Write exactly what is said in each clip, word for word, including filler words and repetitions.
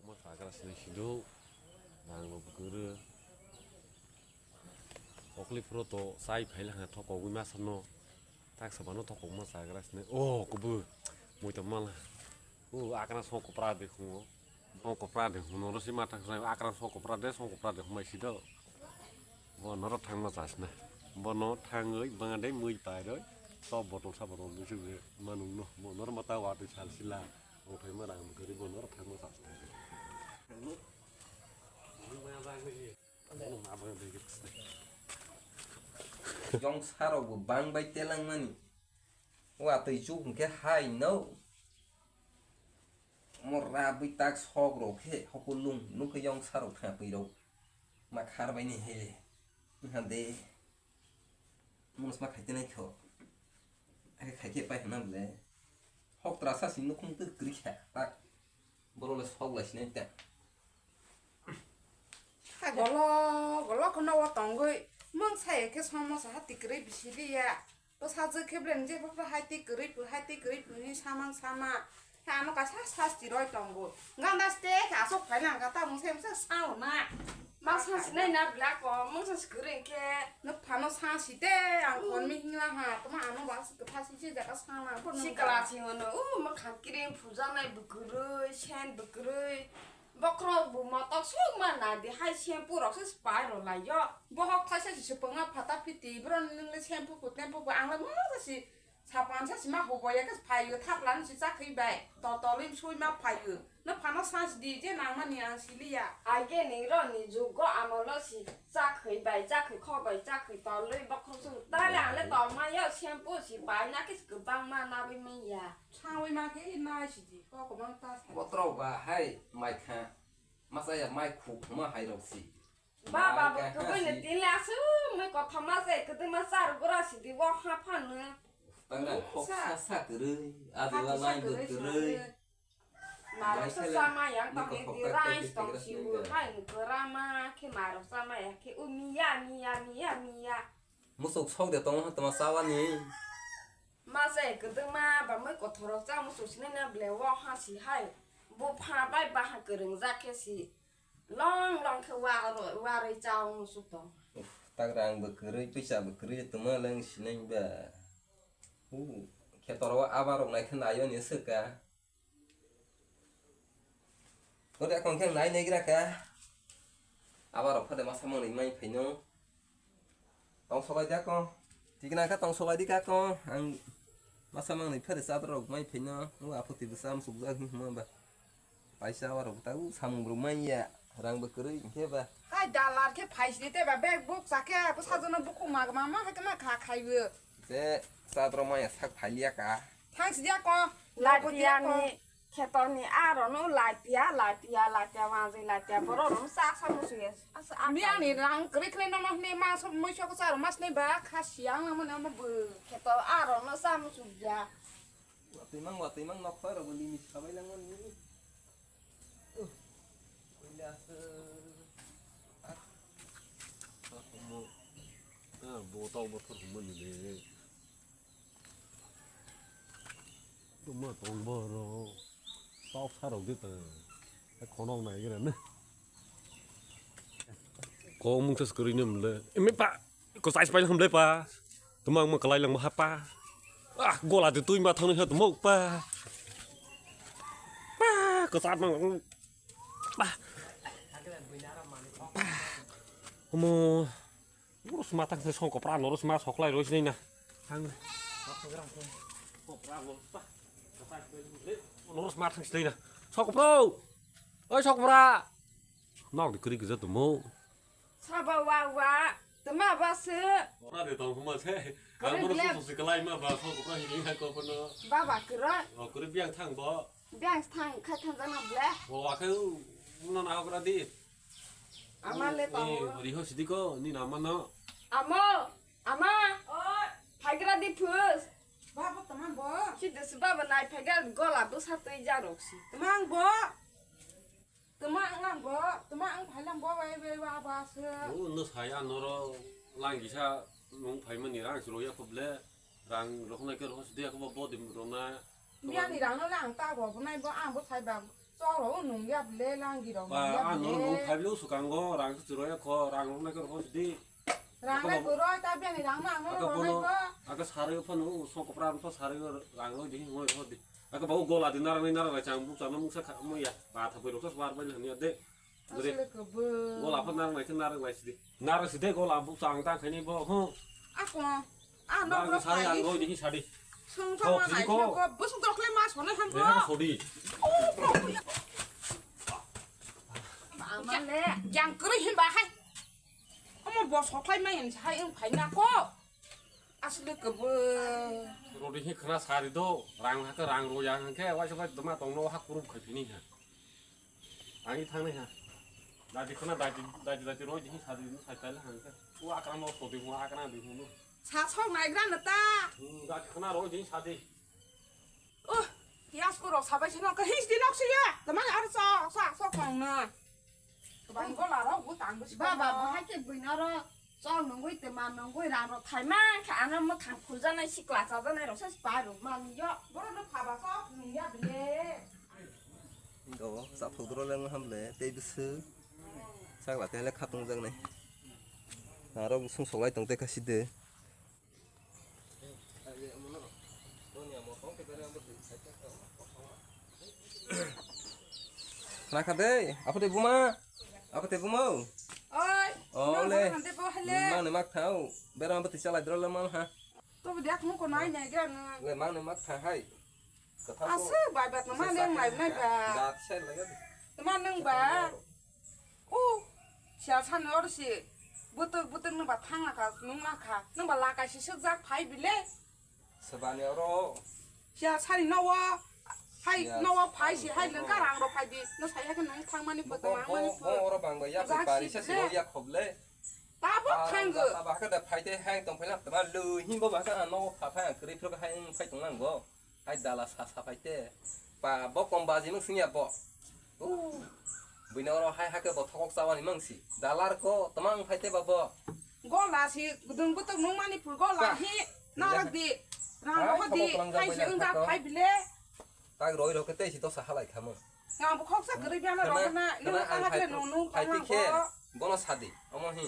Mo chagra sinai sido, nang lo bukuru. Okli phuro to chai phaila ha thokogwi ma sano. Tak sabano thokogma chagra sinai. Oh, kubu. Moi to mala. Oh, akra song kopra de khungo. Song kopra de khungo. Rosi ma thang sai akra song kopra de, song kopra de khumai sido. Bo noro thangma chasna. Bono thangwi banga de mui pai roi. Top bottle sa bottle de su manung no. Bo noro mata wa de sal sila. Bo phaima rang gari bo noro thangma chasna. Yong sarok bo bang bai telangmani. Wa twi chuk hwnkhe hai no. Mo rabwi tak sok rok khe hokulung nukhe yong sarok thapwi rok. Ma khar bai ni hele. Hade. Munos ma khaite nai kho. Ai khaike pai hana ble. Hok trasa si nukhung tu kri kha. Tak. Boro le sok lai sinai ta. Golo, golo kono o tongwi. Mung sai khe somo sa hati kri bisi liya. Bwsajwk khe belai je phapra hai tei kwrwi phu, hai tei kwrwi phu hinwi samang sama. Khe ano kaisa sasti roi tongo. Ganda ste khe aswk phaina hwnkha, tabuk se masa sao na. Ma sasti nai na bla ko, mungsa se kwrwi khe. Nwk phano sasti te, ang phone mi hingla ha, tamo ano ba se kwtha si se jaga sana. Sikla si ngono, u mwkhang cream phujaknai bwkwrwi, sen bwkwrwi. Bokhorok bo motok sok ma nai di hai shampoo rok se pai rw lai yo. Bohok thaisa si swpwng ma phata phiti bro nung le shampoo phu tempo phu ang le masa si sapan sa si ma hubo ya khe phai yo thap lan si chakhwi bai to tolwi sui ma phai yo. No phano sa si di je nang mani ang si liya. Age ni ro ni jugo amolo si chakhwi bai chakhwi kho bai chakhwi tolwi bokhorok se ta le ang le tol ma yo shampoo si pai na khe kwbang ma na bai ma ya. Sangwi ma khe nai sidi, kok kwbang ta sa. Botrok ba hai mai kha, masa ya mai khuk ma hai rok si. Ba, ba, bo kwbui ni tin le asu, mai kothoma se kwdwma char gura sidi, wo ha phanu. Tang nang khok sa sa kwrwi, adi wa lai bo kwrwi. Marok sa sa ma yang tong ni di rice tong si u, hai ni kwra ma khe marok sa ma ya khe u miya, miya, miya, miya. Musuk sok de tong ha tama sawani. Masa kwdwma ba mui kothorok cha muchung sinai na ble wo ha si hai. Bo pha bai baha kwrwngjak khe si. Long long khe wa warwi cha muchung tong. Uff, tagra ang bo kwrwi, twisa bo kwrwi tongma le ang sinai ba. Hu, khetor o aba rok nai khe naio ni swk ka. Ore akong khe nai nai gra kha. Aba rok phade masa manwi mai phaino. Tong sobai di akong. Tikna kha tong sobai di kha akong. Ang masa manwi phade chadra rok mai phaino. O aphuti bwsa musuk jak hima ba. Paisa aba rok ta u samung rok mai ya. Rang bo kwrwi hwnkhe ba. Hai dalar khe phaisni tei ba bag buk cha khe bo sajano bukhuk ma ma ma hai khe ma kha khaibo. Je chadra mai ya sak phailia ka. Thang si di akong. Laipiya ni. Khetorni aro no laipiya, laipiya, laipiya, manjwi laipiya, borok rok no chaksa muchungya. Asa, asa. Miyani rang kwrwi khwlai nono hwnwi mangso muiso kwcharo masnai ba kha siyang nang mani omo bw. Khetor aro no cha muchungya. Watwi mang, watwi mang, nokha rok bo limit sabai langmani. Uh. Koila se. Ah. Omo. Ah, bo tau bo thor humani de. Tongma tong boro. Tok sarok de ta. Khonok nai gra na. Ko mung tas kri nem le. Eme pa. Ko sai pai ham le pa. Tumang ma kalai lang ma pa. Ah, gola de tui ma thang ha tumok pa. Pa, ko sat mang. Pa. Pa. Omo. Norok sma tang song kopra, norok sma soklai roi sinai na. Ang. Norok sma tang sinai na. Sok kopra. Oi sok kopra. Nok di kri gija tumo. Saba wa wa. Tama ba se. Ora de tong huma se. Ang norok sok sok kalai ma ba sok kopra hini ha ko kono. Baba kra. O kri biang thang bo. Biang thang khai thang jana ble. O akhe u no na okra di. Ama le tamo. Ri ho sidi ko ni na ma no. Amo, ama. Oi. Phaigra di phus. Baba tama bo. Si de si baba nai phaigra gola bwsa twi jarok si. Tama ang bo. Tama ang ang bo. Tama ang phailang bo bai bai baba se. U no saya noro lang gisa nung phaimani rang si roya ko ble. Rang roknai ke rokho sidi ako bo bodim rona. Miyani rang no lang ta bo nai bo ang bo phai ba. Toro nungya ble langi rok Ba, nungya ano ble. Nung phaiblo sukango, rang se churoi kho, rang rok nai kho di. Rang Ako nai bo-, kho roi, ta beni rang nang Ako roi bono, nai kho. Ako saroi phano, so kopra phano saroi rang roi di, ngoi roi di. Ako bawo gola di narang nai narang nai chang buk chang muksa kha mo ya. Ba tha boi rok sa bar bai lhani de. Dre. Asle khe bo. Gola phano narang nai khe narang nai si di. Narang si de gola buk chang ta khaini bo, ho. Ako. Ah, no, Bang bro, sari ang phai. Goi dihi sadi. Sung Thok, sama sini nai ko. Ko, busuk dok le mas hone ham Ini bro. Apa sodi? Amale. Jang kri him bahai. Omo bo soklai mai hin sai ang phai na ko. Asli ke bo. Rodi hi khna sari do, rang ha ke rang ro yang ke, wai sabai doma tong no ha kurup khai pini ha. Ang i thang nai ha. Dadi khna dadi, dadi, dadi roi dihi sadi ni sai kai la hang ke. U akran no sodi hu akran di hu no. Sa sok nai gra na ta. Hmm, dadi khna roi dihi sadi. Oh, yas ko rok sabai sino ka his di nok siya. Tamang ar so, sa sok kong na. Bang ko la rok bu tang bu si Baba, ko. Bahai ke buina ro. Chol nungwi te ma nungwi rang ro thai ma kha ano mo thang khul janai sikla cha janai rok sa spa ro ma ni yo. Boro no phaba sok nung ya bile. Go, sa phudro le ngam le, tei bisi. Sagla tele khatung jang nai. Aro sung solai tong te kha side. Khna kha de, apo de buma. Apo de buma. Oi. Oh, no, le. Hande bo hele. Mang ne mak thau. Bera ma bati chalai dro le mang ha. To bo dak mu ko nai nai gra na. Le mang ne mak tha hai. Katha ko. Asu bai bat ma neng nai nai ba. Dat sai laga. Ma neng ba. O, siya sani oro si bwtwk bwtwk nwng ba thang lakha, nwng lakha, nwng ba laka si swkjak phai bile. Swbani oro. Siya sani nowo, hai Siya nowo phai si hai oro. Nwngkha rang rok phai di, no sai hakhe nwng thangmani Bo, photo bo, mangmani bo, photo. Oro bang ba yak Jak pari si sa si bile. Bo yak khob le. Tabo Ah, thanggo. Ba, ba, ba, hakhe da phai te hang tong phai lang tama lui hin bo ba ka nowo pha phai ang kwrwi phro hai wng phai tong lang bo. Hai dala sa sa phai te. Pa bo kom baji mung sing ya bo. Uh. Buino oro hai hake bo thokok chawani mangsi. Dalar ko tamang phai te ba bo. Gola si gudung butuk nung mani pur gola Ba. Hi. Narak di. Rang Hai, ko di. Thokok lang Hai jawai si na ung thakto. Phai bile. Tak roi rok tei si dosa halai khamo. Nga bo khoksa gari biana Khana, rok na. Khana Nung ang tangak phai le tu. Nung nung Phai tangak tike. Bo. Bono sadi. Omo hi.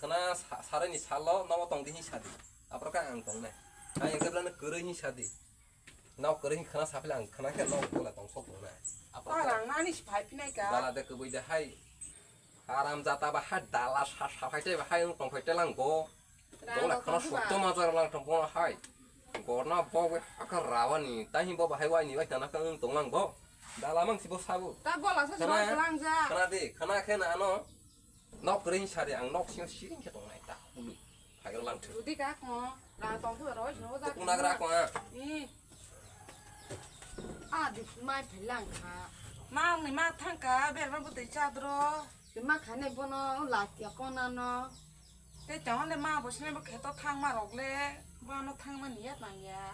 Khana sa-, sarai ni salo nobo tong di hi sadi. Apro ka ang tong nai. Ang ekebla no kwrwi hi sadi. Nok kwrwi hi khana saphle ang khana khe nok bola tong sok tong nai. Apro Ah, ka rang nani si phai phinai ka. Dala de kwbwi de hai. Aram jata ba hai dala sa sa phai te ba hai tong phai te lang go. Rang Dala rok khana tong sok ba. To ma jar lang tong bo hai. Gorna bo we aka rawani tai hi bo ba hai wai ni wai tana ka tong lang bo. Dala mang si bo sabu. Ta bola sa Khana, jroi lang ja. Khana de, khana khe na ano. Nok ring sari ang nok sing siring khe tongnai ta hului. Phaigra lang thung. Jodi ka ko, ra tong khu roi no ja. Tukuna gra ko a. I. A di mai phai lang kha. Ma ni ma thang ka ber ma butei cha dro. Di ma khane bono latia kona no. Te chon le ma bo sine bo kheto thang ma rok le. Ba no thang ma ni ya tang ya.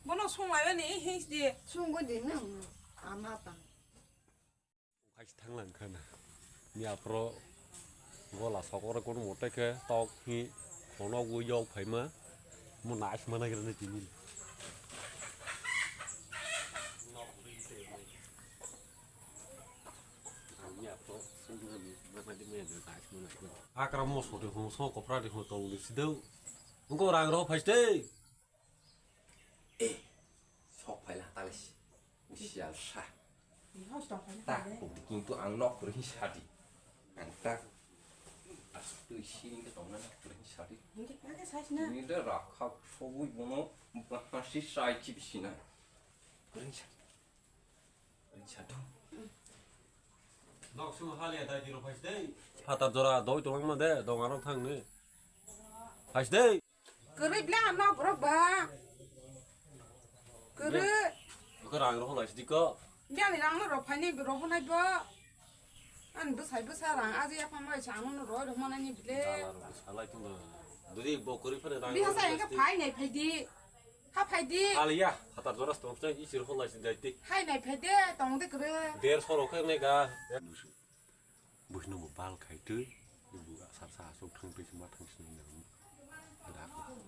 Bono sung lai ni his di. Sung go di no. Ama tang. Khai thang lang khana. Ni apro gola sokora kono mote khe tok hi khono go yok phaima. Mo nais mana gira ni tini. Ni apro sung ni mana di me nais mana gira. Akra mo so de ho so kopra de ho tong de sideu. Ngo rang ro phai de. Eh, sok phai la tale si. Sial sa. Ni hos tong phai Ta, na de. Kintu ang nok ring sadi. Ang ta. As tu isi ni tong na nok ring sadi. Ni ke kake sais na. Ni de rakha sobui bono bahasi sai chip sina. Ring sadi. Ring sadi. Nok su hali ada di ro phai de. Hata jora doi tong ma de, dong arong thang ni. Phai de. Kwrwi bla nok rok ba. Kwrwi. Ko rang rok lai sidi ko. Bia ni rang rok phai ni rok nai ba. An bwsai bwsa rang aji ya phan bai sa ano roi rok manai ni bile. Dala rok salai tong do. Duri bo kwrwi phane rang Biha rok sa lai engka sidi. Phai nai phai di. Ha phai di. Hal ya, hatar jora stong stong isi rok lai sidi dai ti. Hai nai phai de tong de kwrwi. Der so rok khe nai ga. Buisno bo bal khai twi, bu sarsa asok thang twi sima thang sinai na. Dora ko thang.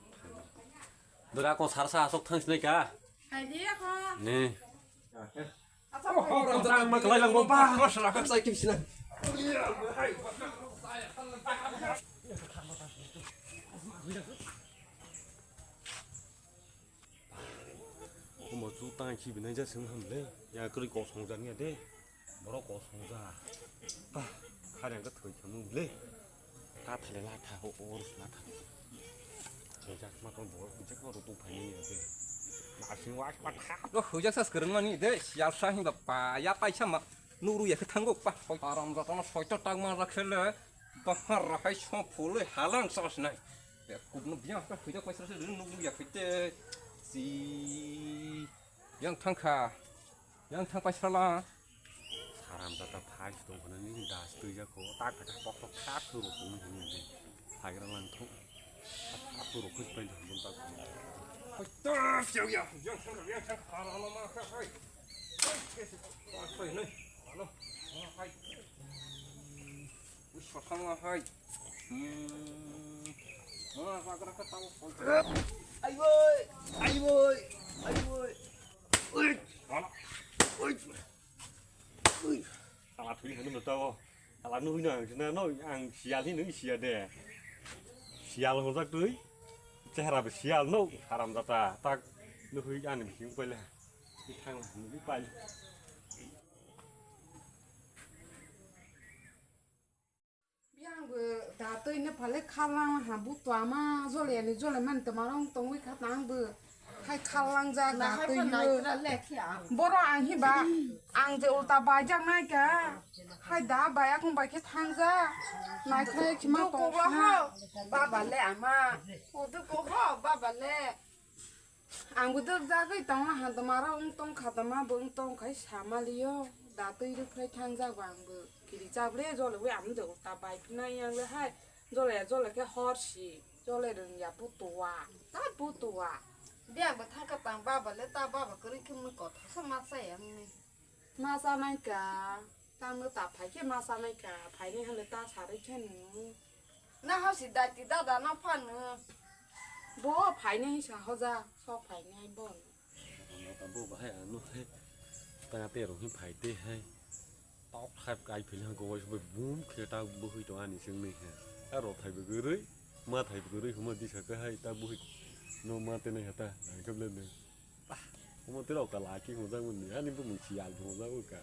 Dora ko sarsa asok thang sinai ka? Hai di ako. Ne. Ang ma kalai lang ba. Mas rakam sai kim sila. Omo chu tang khi binai ja sung ham le. Ya kri ko song ja ni de. Borok ko song ja. Pa, kha yang ka thoi khamu le. Ta thale la tha, o, o, la tha. Thoi ja ma kon borok, je ko ru tu phai ni de. Na sing wa pa tha. Lo hujak sas kereng mani de, sial sa hin ba pa, ya pai sa ma. Nuru ya khe thango pa. Hoi aram jatana soito tang ma rakhe le. Bahar rakhai song phule halang sas nai. Ya kubno biya ka hujak pai sa se nuru ya khe te. Si yang thang kha. Yang thang pai sala. Saram jata phai si tong khna ni das twi ja kho. Tak tak pok pok kha thu ro kung ni de. Hai ra lang thu. Kha thu ro khus pai dong bun ta. Hoi to siau ya. Yang thang yang thang kha ra ma kha hai. Hai ne. Ano. Hai. Wis thang hai. Hmm. Mana pa kra kha tau. Ai woi. Ai woi. Ai woi. Ui. Ui. Ui. Ala thwi hanu mata o. Ala nui na ang sina no ang sial hi nui sia de. Sial ho jak twi. Chehra be sial no haram jata tak nui ani bising pele. Thang nui pale. Yang bo da twi ne phale khalang ha buto ama jole ani jole man tama rong tongwi kha tang bo hai khalang jak da twi ne. Boro ang hi ba ang je ulta bai jak nai ka hai da bai akung bai khe thang jak nai khe khima tong kha. Baba le ama. Udu ko ho baba le. Ang bo dok jagwi tongna han tama rok wng tong kha tama bo wng tong khai sa maliyo da twi rwphrai thang jak bo ang bo kiri chak le jole wi ang de ulta bai phinai yang le hai jole jole khe hor si jole rwng ya putuwa ta putuwa. Biyang bo thang kha tang baba le ta baba kwrwi khe mui kotha sa ma sa ya mui. Ma chanai ka, tamo ta phai khe ma chanai ka, phaini hwnwi ta sarwi khe nung. Na hao si dati dada no phano. Bo phaini sa hoja, sok phaini bo. Ano ta bo bahai ano hai. Ta te ro hi phai te hai. Tok thap kai phil hang ko wai bai bum khe ta bo hui to ani sing ni hai. Ta ro thai bo gurui, ma thai bo gurui huma di sa ka hai ta bo hui. No ma te nai hata, ai kable ne. Omo tei rok ta laki hwnjak mani, ani bumung si albu hwnjak wngkha.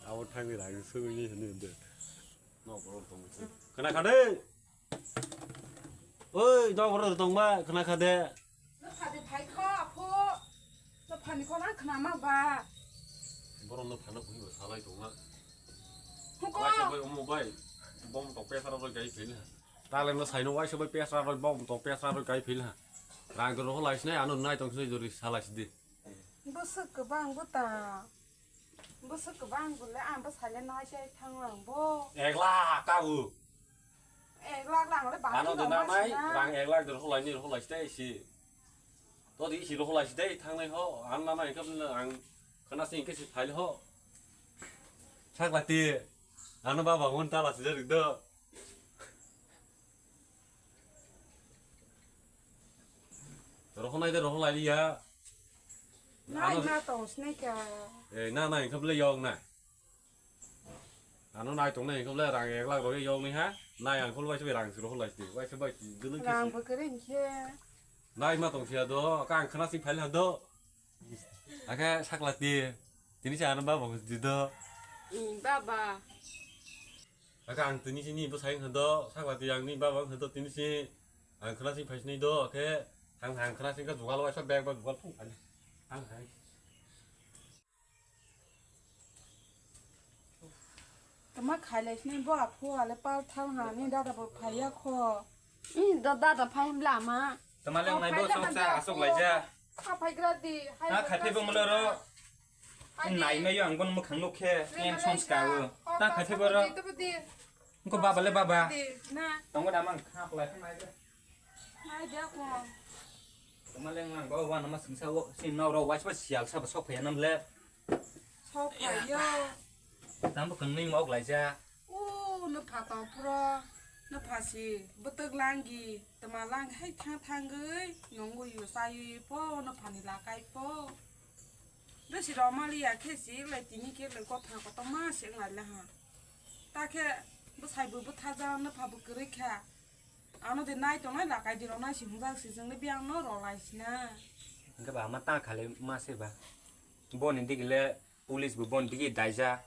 Abo thangwi rang sogwi hinwi hwndwi. Nok borok tongwi se. Khna kha de. Oi, nok borok tongma, khna kha de. Nokha de phai kho, apho. Nokhani kho nang khna ma ba. Borok nokhano buhi bo salai tongma. Huko. Waisa bai omo bai. Bom tok pesara bai gai phil ha. Tale no saino waisa bai pesara bai bom tok pesara bai gai phil ha. Rang de roho lai sinai ano nai tong sinai jori salai sidi. Bwswk kwbang bwta. Bwswk kwbang bwle ang bwsai le nai chai thango ang bo. Ek lakh kabu. Ek lakh lang le bati. Ano de nang nai, rang ek lakh de roho lai ni roho lai stai si. To di si roho lai stai thangnai ho, ang nang nai kap ang khana sing ke si phai ho. Sak lati. Ano baba hon ta la si jarik do. Rohonai de rohonai liya. Nai ano ma tong sinai ka. Eh, na nai kable yong na. Ano nai tong nai kable rang ek lakh rok yong ni ha. Nai ang kol bai se rang si rohonai si. Bai se bai si gulung ki. Rang si. Bo kering khe. Nai ma tong sia do, kang khana si phai la do. Ake sakla ti. Tini sa ano baba ko di do. I baba. Aka ang tini sini bo sayang hado, sakla ti ang ni baba hado tini si ang khna sing phai sini do, khe ang ang khna sing ka jugal waisa bag ba jugal phung phai. Ang hai. Tama khailai sini bo aphu ale pal thal ha ni dada bo phaiya kho. I da dada phai bla ma. Tama le nai bo sok sa asok lai ja. Kha phai gra di. Ha khaite bo mulo ro. Nai mai yo ang bon mukhang nuk khe, en sons ka o. Ta kha the boro. Ko baba le baba. Tongo da mang kha pla khe nai de. Nai de ko. Tama le ngang ba wa nama singsa o, sin nau ro wa sial sa ba sok phai nam le. Sok phai yo. Tam bo kang ning mok lai ja. O no pha tong phro. No pha si bwtwk langgi, tama lang hai thang thangwi nongwi yo sayi po no phani lakai po. Bwswi rok maliya khe si lai tini khe lai kotha kotorma se wng lai ha. Ta khe bwsai bo bwtha jana pha bo kwrwi kha. Ano de nai tongnai lakai di rok nai si hungjak si jwng le biyang no rw lai si na. Hwnkhe ba ama ta khali ma se ba. Boni digi le police bo boni digi daija.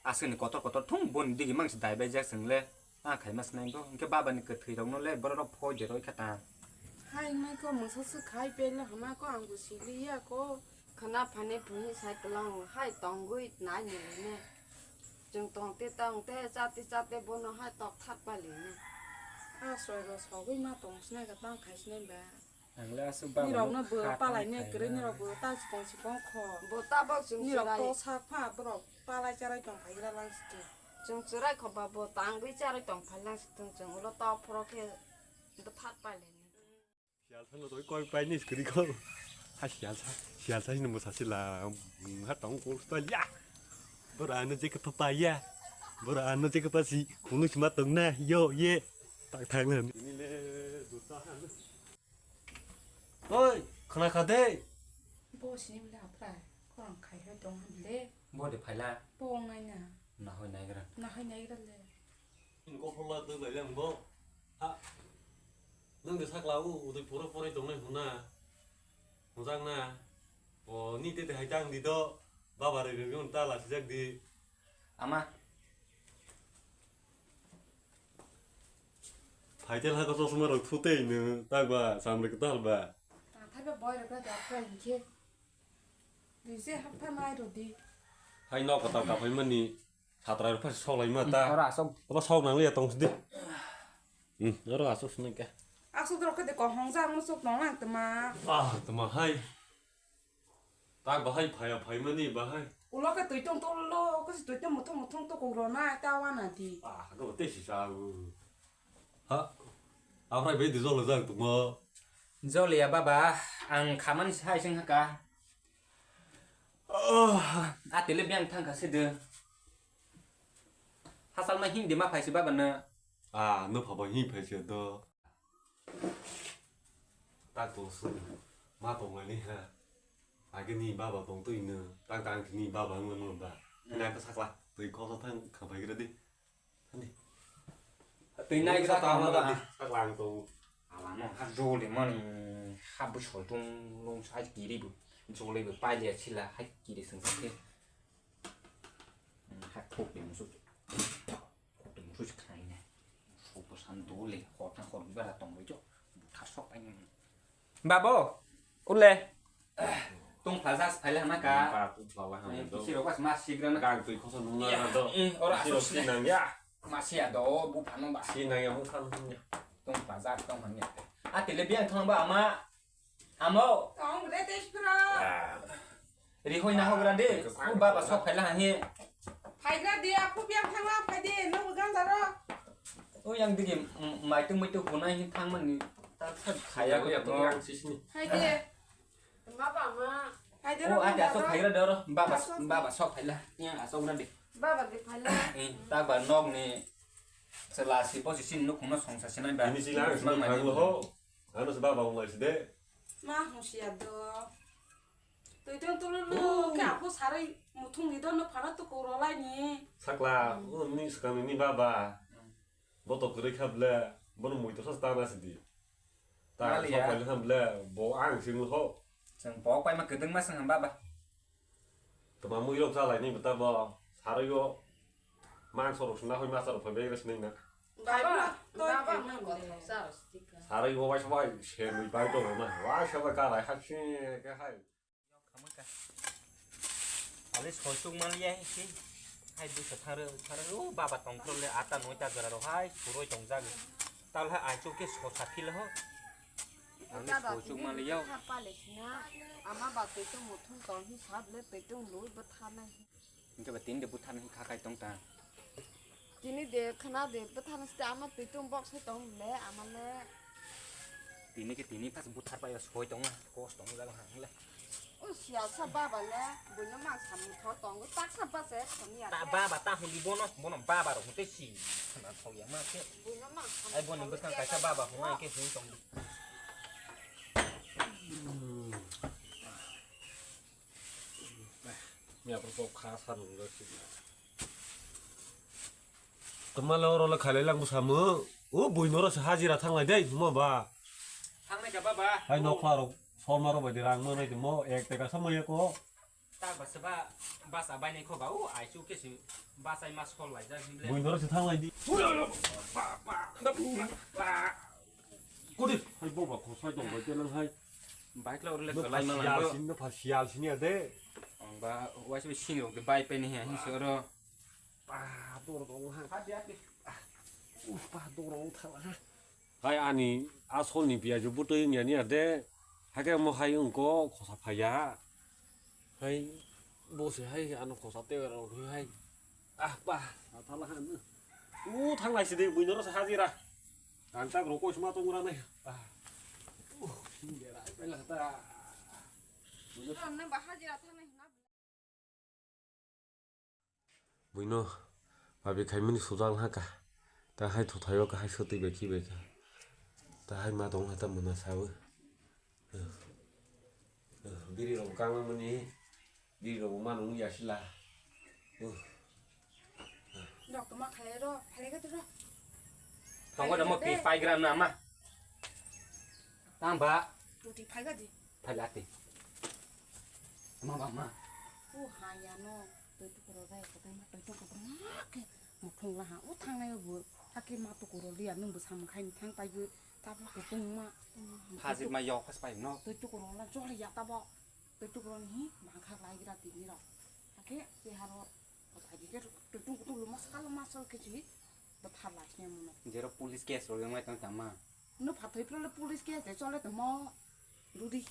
Aswk ni kotor kotor thung boni digi mang si dai bai jak chwng le. Ah, khaima sinai bo. Hwnkhe baba ni kwthwi rokno le borok rok phoi de roi kha ta. Hai wngmai kho mungsa swk khai pele hwnma kho ang bo siliya kho. Khwna phani phungi sai kwlango hai tongwi nai nini ne. Chwng tong te tong te cha te cha te bono hai tok thak pai lini. Ah, soi ro sogwi ma tong sinai kha tang khai sinai ba. Ang le aswk ba. Nirok no bo palai ne kwrwi, nirok bo ta sipong sipong kho. Bo ta bok chwng chwrai. Nirok to sak pha borok palai charai tong phai gra lang site. Chwng chwrai kho ba bo tang bwi charai tong phai lang site chwng ulo to phoro khe bwthak pai le. Sial thang no to koi pai ni kwrwi kho. Ha sial sa, sial sa hino mo sa sila. Ha tong ko to ya. Bora ano je ka pa ya. Bora ano je ka pa si. Kunu sima tong na yo ye. Tak thang le. Ini le duta. Oi, khna kha de. Bo sini bole apra, khorang khai hai tong bole. Bo de phaila. Bo ngai na. Na hoi nai gra. Na hoi nai gra le. Ko phola de lai lang bo. Ha. Nang de sakla u, u de pura pura tong nai huna. Mojang na. O ni te de hai tang di do. Baba re re ta la si jak di. Ama. Phaitel ha ko chosma rok thu tei nw tak ba samri kwtal ba. Tangthai ba boy rok da phai hinkhe. Dui se hapta mai rw di. Hai nok kwtal ka phai mani satra rok phai sok lai ma ta. Oro asok. Oro sok nang liya tong sidi. Hmm, oro asok sini ka. Asok rok khe de ko hong jang musuk nong lang tma. Ah, tma hai. Tak bahai phaya phaimani bahai. Ulo khe twi tong tolo, khe twi tong muthung muthung to kok rona ta wana di. Ah, no te si sa u. Ha. Amrai be di jolo jang tumo. Joliya baba, ang khaman sai sing haka. Oh, atele biang thang kha se de. Hasal ma hing de ma phai se baba na. Ah, no phaba hing phai se do. Tak tong su, ma tong lai ni ha. Age ni baba tong twi no, tak tang ni baba ngam ngam ba. Hina ka sakla, twi khosa thang kha bai gra di. Thani. Twi nai gra ta ma ba. Sakla ang tong. Ala no ha jole mani ha bu sol tung long sai kiri bu. Jole bu pai le sila ha kiri sung sung ke. Ha khok de musu. Khok de musu khlai ne. Sok bo san dole, hor thang hor bibara tong bai jo. Butha sok pai ne. Babo, ule. Tong phaja phaila hana ka. Ba, tong phaja hana do. Kisi rok mas sigra na. Gang twi khosa nung na do. Eh, ora asok si nang ya. Masi ya do, bu phano ba. Si nang ya, bu phano ya. Tong phaja tong hanya. Atele biang thang ba ama. Amo. Tong re te sura. Rihoi na hogra de, ku baba sok phaila hahi. Phaigra de, aku biang thangla phai de, no bugang daro. O yang digi maitung maitung hunai hi thangmani, tak sak khaya ko ya to yang sisni. Phai de. Ma ba ma. Phai de. O ati asok phaigra de oro, baba baba sok phaila. Yang asok gra de. Baba de phaila. Eh, tak ba nok ni. Sela si posi sin nuk no songsa sinai ba. Ini sila mang thang lo ho. Ano se baba ong lai si de. Ma hung siya do. Twi tong tululu ke apo sarai muthung ni do no phano to koro lai ni. Sakla, ni swkang ni baba. Bo to kwrwi kha ble, bono mui to sa ta na sidi. Ta sok pai kha ble, bo ang sing ho. Chwng bo pai ma kwdwng ma swng baba. Tama mui rok cha lai ni bata bo, sarai o. Mang sorok sna hoi ma sorok phai bai rok sinai na. Baba, baba ma ko thok sa ro stika. Sarai o bai sabai se mui bai to na. Wa sabai ka rai ha si ke hai. Khamaka. Ale soi tuk man ya si. Hai du sa thar thar o baba tong pro le ata noi ta jora ro hai suroi tong jag. Tal ha ai chu ke so sa phil ho. Ale soi tuk man ya. Ama ba te to muthung tong hi sab le te to lui ba tha nai. Hingke ba tini de butharni kha kai tong ta. Tini de khna de butharni ste ama twi tung bok sai tong le ama le. Tini ke tini pas buthar pai soi tong na kos tong jaga hang le. O sial sa baba le buino mang sam tho tong tak sa ba se khani ya. Ta baba ta hung di bono bono baba ro hute si khna thok ya ma ke. Buino mang sam. Ai boni bwskang kaisa baba hung ai ke hung tong di. Yapon kok kha sa nung rw sini. Tuma le oro le khalai lang bwsa mo. O bui noro se hajira thanglai dei mo ba. Thangnai ka baba. Hai nokla rok sorma rok bai de rang mo nai mo ek teka sa mo yako. Tak ba se ba basa bai nai kho ba o ai chu ke si basa ai mas khol lai jak himle. Bui noro se thanglai di. Ba ba ba. Kodi hai bo ba khosai dong bai de nang hai. Bike la oro le kalai ma lang bo. Sial sini ya de. Ang ba wai se sini rok de bai pe ni ha hin se oro. Ba dor dong ha. Ha dia ke. Uf ba dor dong tha ha. Hai ani asol ni piyaju butui wngya ni ade. Hake mo hai wngko khosa phaiya. Hai bo se hai ano khosa te rok hai. Ah ba thala han. U thanglai sidi buino ro hajira. Ang tak roko sma tong ra nai. Ah. Uh, sing dera pela ta. Buino. Ram na ba hajira thanglai na. Buino, babi khaimani sujak haka. Ta hai thuthaio ka hai sotwi bai khi bai kha. Ta hai ma tong ha ta muna sawi. Biri rok kangma mani, biri rok ma nung ya sila. Rok to ma khalai ro, phalai ka tiro. Tongo da mo pi pai gram na ma. Tang ba. Ruti phai ga di. Phai la ti. Ma ba ma. U ha ya no, toi tu koro dai ko dai ma toi tu ko ma ke. Mo thong la ha, u thang nai bu. Ha ke ma tu koro li ya nung bu sam khai ni thang pai bu. Ta ba ko tung ma. Phajit ma yok phas pai no. Toi tu koro la jol ya ta ba. Toi tu koro ni hi ma kha lai gra ti ni ro. Ha ke ti ha ro. Ko thai di ke toi tu ko tu lu ma sa ka lu ma sa ke ji. Bo tha lai ni mo no. Jero police case ro yang lai tang tama. No phathai phra le police case de chole tamo. Rudi.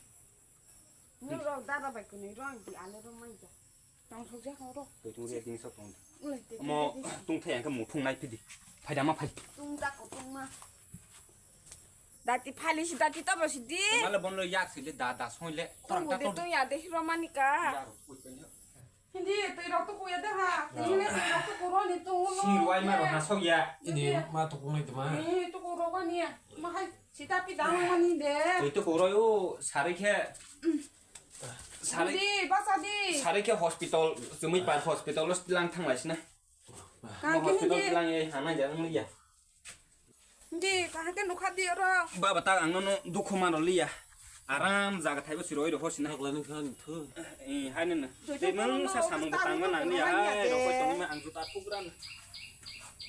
Nung rok dada bai kwnwi rok di ale rok mai ja. Tong thok ja ko ro. Toi tung re ding sok tong. Ulai te. Mo tung thai ang ke muthung nai phidi. Phai da ma phai. Tung da ko tung ma. Dati phali si dati to bo si di. Mala bon lo yak si le da da soi le. Tung khorang ta de to. Tung ya de hiro mani ka. Ya ro koi pe ne. Hindi, twi rok to kuya da ha. Hindi, twi rok to kuro ni tung no. Si ruai ma ro ha sok ya. Ini ma to kunai tama. Ni to kuro ba ni. Ma hai sita pi dang ma ni de. Twi to kuro yo sari khe. Sari. Hindi, basa di. Sari khe hospital, Chumui Par hospital lo lang thang lai sina. Ka mo hospital hindi. Lang ye hana ja nung ya. Di, kaham khe nukha di oro. Baba, tak ang nono dukhu mano liya. Aram jaga thaibo siro oi rokho sina. Thok lani khan thu. Eh, hai nana. Tei mung sa samung tangma nang liya. Hai rokho tongma ang juta thugra na.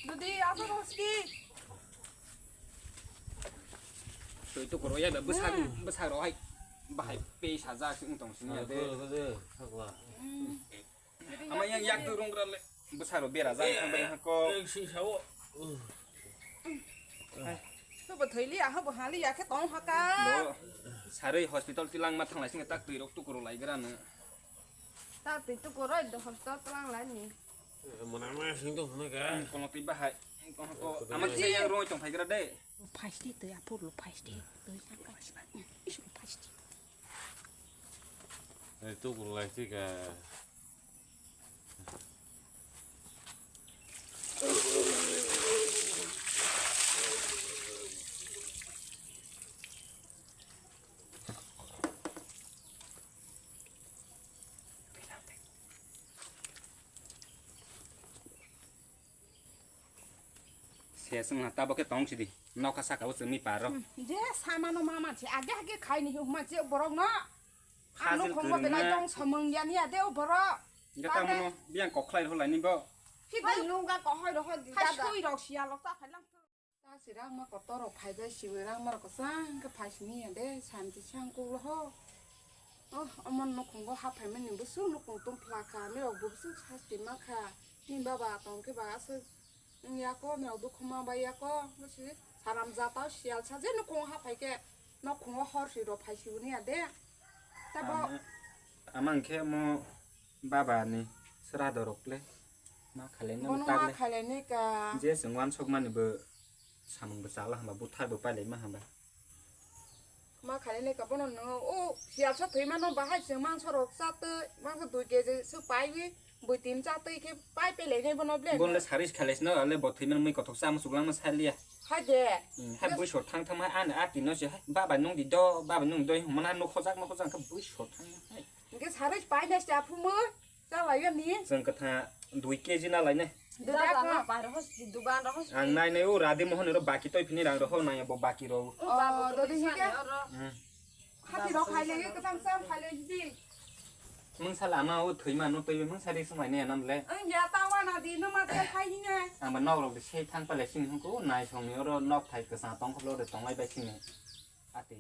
Dudi, asa hosti. Toi to koro ya da bwsak, bwsak ro hai. Bahai pe sajak sing tong sini ya de. Thok la. Ama yang yak tu rung rale. Bwsaro bera jang thang bai hako. Ek si sao. Habo thoi liya, habo ha liya khe tong haka. Bo sarui hospital tilang ma thang lai sing tak twi rok tukuro lai gra no. Ta twi tukuro do hospital tilang lai ni. Mona ma sing tong hana ka. Kono twi bahai. Ama kisa yang roi tong phai gra de. Pasti twi apur lo pasti. Twi sa pasti. Isu pasti. Ai, tukuro lai sing ka. Se sung ha tabo khe tong sidi. Nokha saka o chwngni paro. Hmm, je samano mama se age age khai ni huma se borok no. Ang no khongbo belai tong samung ya ni ade o borok. Ga tamo no biang kok khlai rw lai ni bo. Hai nungga ko hoi rw hoi di dada. Hai sui rok sia lok ta phai lang. Ta si rang ma kotor rok phai bai si rang ma rok sang khe phai sini ya de santi sang kuk lo ho. Oh, omo nukhungo haphaimani bwswk nukhung tongphla kha, norok bo bwswk sasti ma kha. Nini baba tong khe ba aswk wng ya kho, norok dukhu ma bai ya kho. Bwswk saram jatao siyal sa je nukhungo haphai khe, nukhungo hor si rw phai si hwn ya de. Tabo. Ama, ama hwn khe omo baba ni srado rok le ma khalai no. Bono ma khalai ni ka. Je chwng uansuk mani bo samung bo chala hwnba, buthar bo pailai ma hwnba. Ma khalai le ka bono no, o siyal sa thwi mano bahai chwng mangso rok cha twi, mangso dui keji swk pai wi, bui tin cha twi khe pai pelai nai bono ble. Bono le saris khalai sino, ale bo thwi man mui kothok cha muchuk lang ma sa liya. Hai de. Hmm, hai bui sor thang thang ma, ani a tino se, hai, baba nung di do, baba nung do, hwnmana no khojak no khojak khe bui sor thang ma, hai. Hingke saris pai nai cha phu mui. Chalai gani. Chwng kwtha dui K G na lainai. Dui Jaga kha. No pai rw hosti, dugan rw hosti. Ang nai nai o Radhe Mohan ro baki toi phini rang rw ho nai bo baki ro. O baba, Oh, to dodi bisa hika? Ne oro. Hmm. Hati rok khai le, kwchang chang khai le di. Mung sala ama o thwi ma no toi mung sari sung lai ne nam le. Ang ya ta wa na di, no ma te khai ni ne. Ang ba nok rok de sei thang pa le sing hung ko nai song ni oro nok thai kwsa tong khlo de tong lai bai sing ne. Ati.